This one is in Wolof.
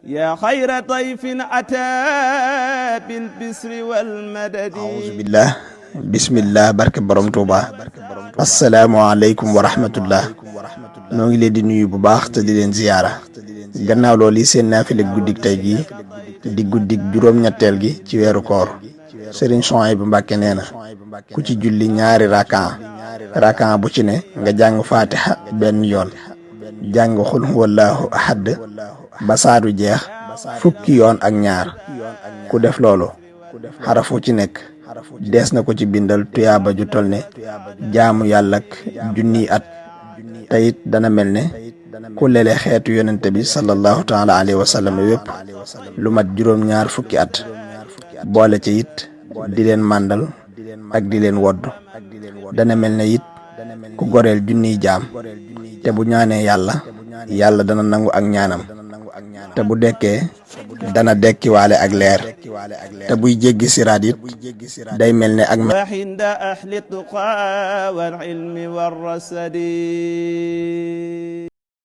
yaa xayra dayfin ataa bil bisri wal madadi. auzu billah bismillah barke borom Tuuba. asalaamaaleykum wa rahmatullah. noo ngi leen di nuyu bu baax te di leen ziyaara. gannaaw loolu yi seen naafile guddik tey gii di guddik juróom-ñetteel gi ci weeru koor. Sëriñ Souhaïbou Mbacké nee na ku ci julli ñaari rakan bu ci ne nga jàng fatiha benn yoon, jàng xul huwallahu ahad ba saadu jeex fukki yoon ak ñaar. ku def loolu xarafu ci nekk dees na ko ci bindal tuyaaba ju tol ne jaamu yàlla ak junniy at, te it dana mel ne ku lele xeetu yonente bi sallallahu taala alayhi wa sallam yépp lu mat juróom-ñaar fukki at, boole ci it di leen màndal ak di leen wodd. dana mel ne it ku goreel junniy jaam, te bu ñaanee yàlla dana nangu ak ñaanam, te bu dekkee dana dekkiwaale ak leer, te buy jéggi siraat it day mel ne ak wa inda ahli tuqa wal ilmi war rasadi.